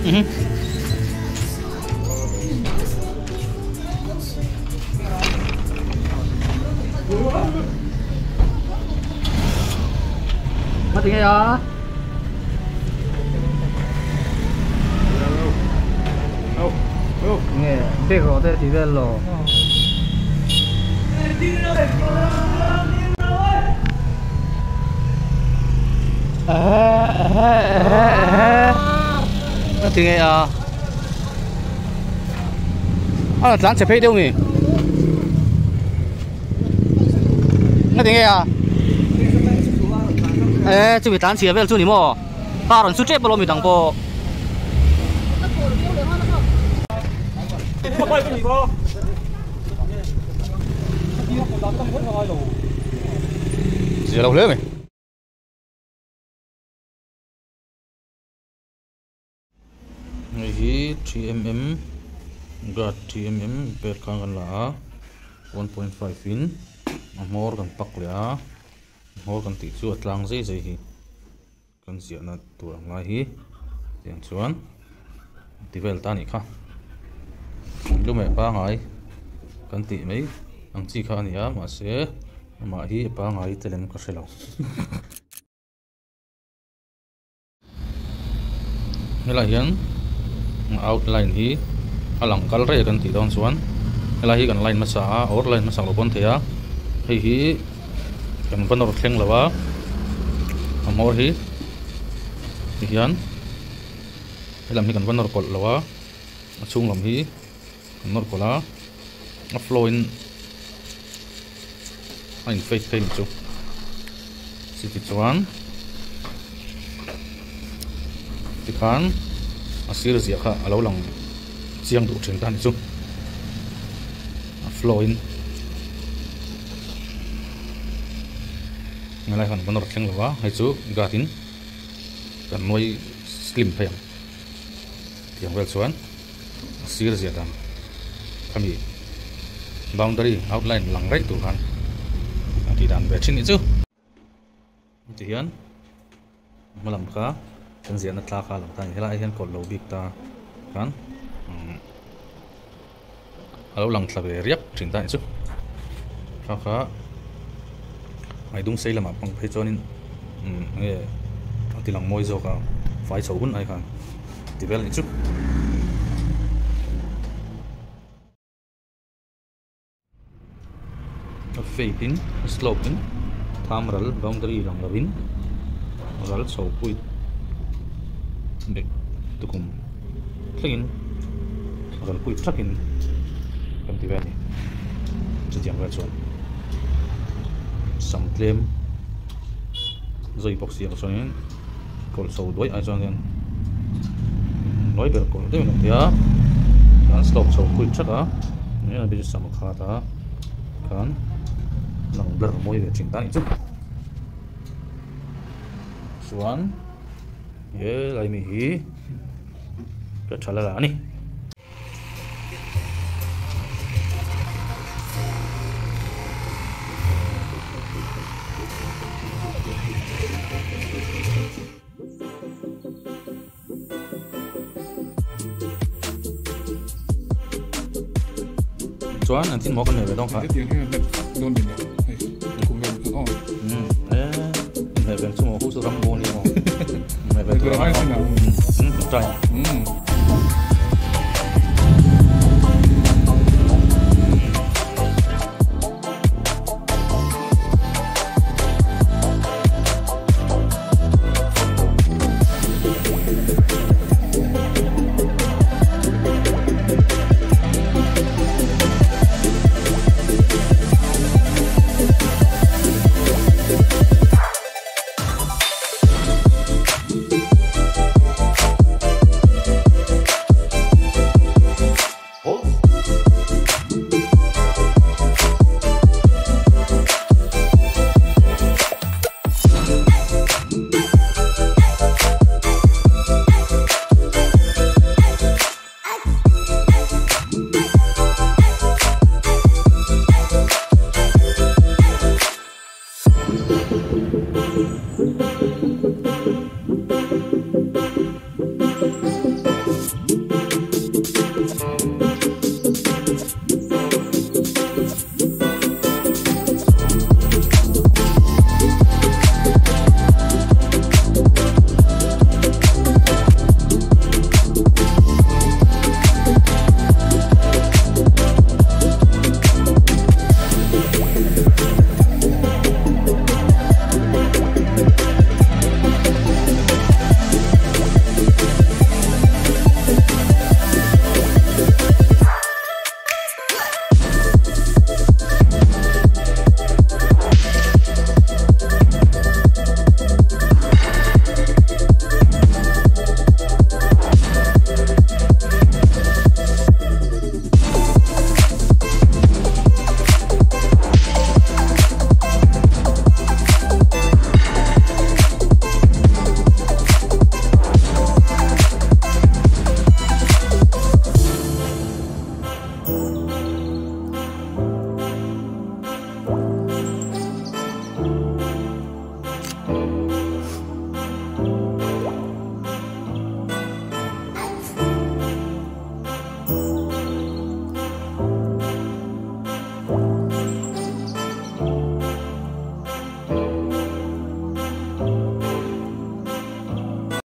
Mất tiếng à? Nghe, biết rồi thế thì về lò. Nó thì nghe à? À, láng chụp đâu nhỉ? Nó thì nghe à? Ê, chú bị tán chìa về chú nhỉ mò? Ta rồi chú chết bao nhiêu đồng po? Gì đâu lấy mày? Này hi 3mm got 3mm per kang la 1.5 in amor kan pak le hor kan ti chu atlang zai zai hi kan zia na tur ang lai hi tiang chuan tivel ta ni kha lume pa ngai kan ti mai ang chi kha ani a ma se ama hi pa ngai telem ka hrelo helai hian outline hi alang kal re kan ti dawn chuan helai hi kan line hmasa a or line hmasa lo pawn thei a hei hi kan banner thleng lo a a hmawr hi ti hian helam hi kan banner kawlh lo a a chhung lam hi kan nawr kawlh a a flow in a in fade phei ni chu chiti chuan tikhan a sir ziah kha a lo lang chiang duh thin ta ni chu a flow in ngalai han banner thleng lo a hei chu guard in kan nuai slim phei ang tiang vel chuan a sir ziah dan khami boundary outline lang raih tur khan a tih dan ve thin ni chu ti hian hmalam kha kan ziahna tla kha a lang ta a ni helaiah hian kawlh lo bik ta khan a lo lang thla ve riak thin ta a ni chu kha kha ngaidung sei lamah pang phei chuanin nge a ti lang mawi zawk a fai chho hun ai khan ti vel a ni chu. A fade in a slope in tham ral boundary lang lovin ral chho pui bek tukum thlengin ral pui thakin kan ti ve a ni chutiang vel chuan sam tlem zui bawk si ang chuanin kawlh chho duai ai chuan hian hnuai ber kawlh deuhin a awm thei a chuan slope chho pui that a eng emaw sam a khat a khan lang ber mawi ve thin ta a ni chu chuan he lai mi hi ka tha la la a ni. Chuan an thil maw kan nei ve dawn kha. Hei kum vel chu maw hu chu ram bo ni maw. Hei ve tur. Try.